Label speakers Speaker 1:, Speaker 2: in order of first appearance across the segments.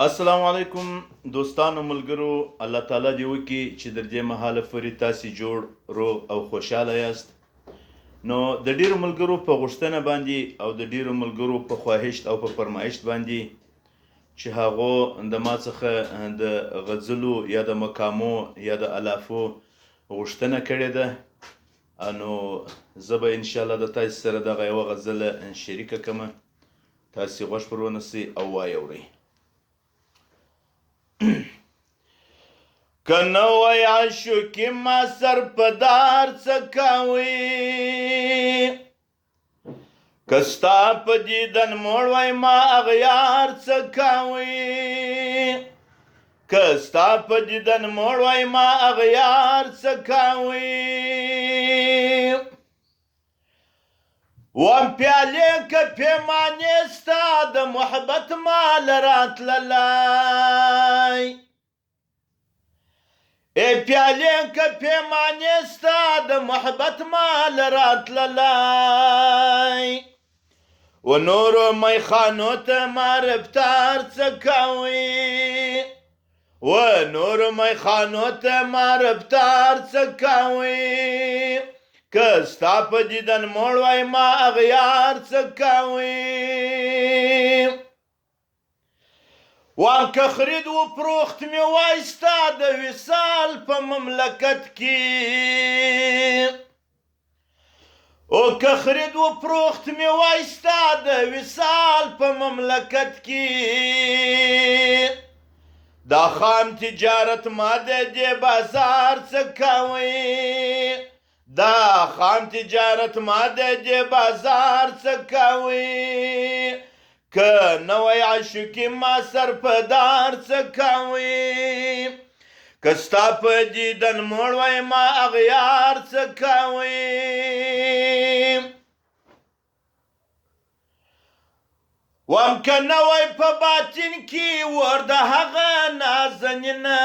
Speaker 1: السلام علیکم دوستانو ملګرو، الله تعالی دې وکړي چې در دې مهاله پورې تاسې جوړ روغ او خوشحاله یاست. نو د ډیرو ملګرو په غوښتنه باندې او د ډیرو ملګرو په خواهشت او په فرمایشت باندې چې هغو د ما څخه د غزلو یا د مقامو یا د الافو غوښتنه کړې ده، نو زه به انشاءالله د تاسې سره دغه یوه غزله شریکه کړم. تاسې غوږ پر ونیسئ او وایورئ. که نه وای عاشقي ما سر په دار څه کوي، که ستا په دیدن موړ وای ما اغیار څه کوي، که ستا په دیدن موړ وای ما اغیار څه کوي. وم پیالې که پیمانې ستا د محبت مال راتللی، ای پیالې که پیمانې ستا د محبت مال راتللی، و نورو میخانو ته ما رفتار څه کوي، و نورو میخانو ته ما رفتار څه کوي، که ستا په دیدن موړ وای ما اغیار څه کوي. وام که خرید و پروخت مې وای ستا د وصال په مملکت کې، او که خرید و پروخت مې وای ستا د وصال په مملکت کې، دا خام تجارت ما د دې بازار څه کوي، دا خام تجارت ما د دې بازار څه کوي، که نه وای عاشقي ما سر په دار څه کوي، که ستا په دیدن موړ وای ما اغیار څه کوي. وام که نه وای په باطن کې ور د هغه نازنینه،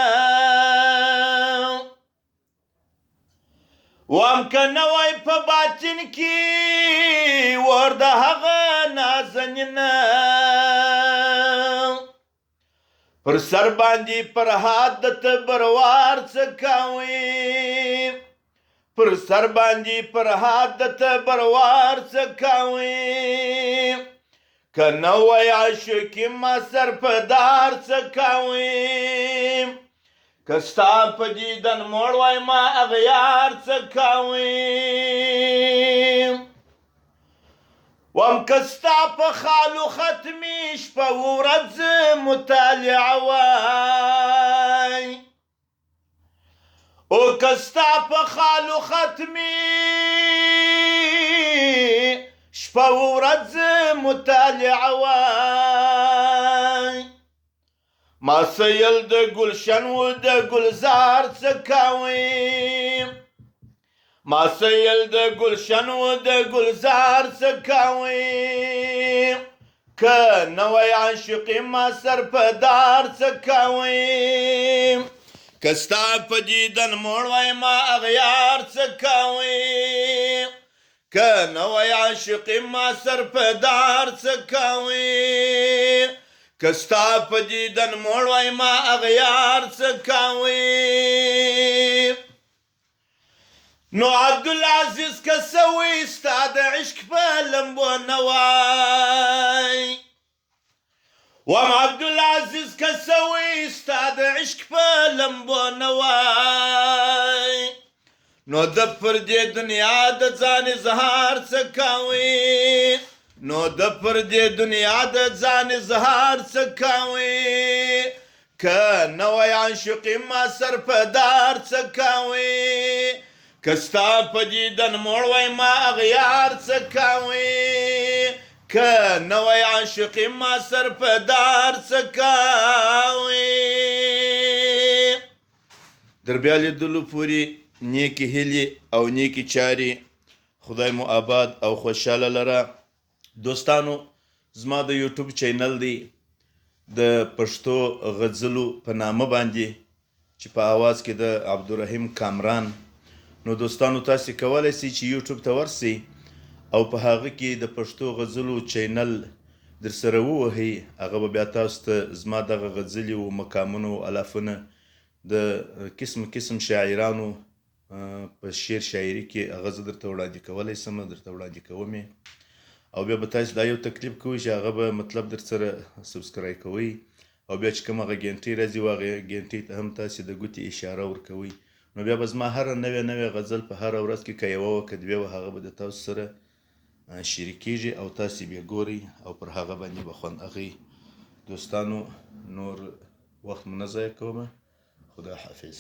Speaker 1: وام که نه وای په باطن کې ور د هغه نازنینه، پر سر باندې پرهاد د تبروار څه کوي، پر سر باندې پرهاد د تبروار څه کوي، که نه وای عاشقي ما سر په دار څه کوي، که ستا په دیدن موړ وای ما اغیار څه کوي. وام که ستا په خالو ختمي شپه ورځ مطالعه وای، او که ستا په خالو ختمي شپه ورځ مطالعه وای، ما سیل د ګلشن و د ګلزار څه کوي، ما سیل د ګلشن و د ګلزار څه کوي، که نه وای عاشقي ما سر په دار څه کوي، که ستا په دیدن موړ وای ما اغیار څه کوي، که نه وای عاشقي ما سر په دار څه کوي، که ستا په دیدن موړ وای ما اغیار څه کوي. نو عبدالعزیز که څه وي ستا د عشق په لمبو نه وای، وام عبدالعزیز که څه وي ستا د عشق په لمبو نه وای، نو د پر دې دنیا د ځان اظهار څه کوي، نو د پر دې دنیا د ځان اظهار څه کوي، که نه وای عاشقي ما سر په دار څه کوي، که ستا په دیدن موړ وای ما اغیار څه کوي، که نه وای عاشقي ما سر په دار څه کوي. در بیا لیدلو پورې نیکې هیلې او نیکې چارې، خدای مو آباد او خوشحاله لره. دوستانو زما د یوټیوب چینل دی د پښتو غزلو په نامه باندې چې په اواز کې د عبدالرحیم کامران. نو دوستانو تاسې کولی شئ چې یوټیوب ته ورسئ او په هغه کې د پښتو غزلو چینل درسره ووهئ، هغه به بیا تاسو ته زما دغه غزلې او مقامونه او الافونه د قسم قسم شاعرانو په شعر شاعري کې هغه زه درته وړاندې کولی شم، درته وړاندې کوم یې. او بیا به تاسو دا یو تکلیف کوئ چې هغه به مطلب در سره subscribe کوئ، او بیا چې کوم هغه ګنټۍ راځي و هغې ګنټۍ ته هم تاسو د ګوتې اشاره ورکوئ. نو بیا به زما هره نوې نوې غزل په هره ورځ کې که یوه وه که دوې وه هغه به د تاسو سره شریکیږي او تاسو به ګورئ او پر هغه باندې به خوند اخلئ. دوستانو، نور وخت مو نه ضایع کوم. خدا حافظ.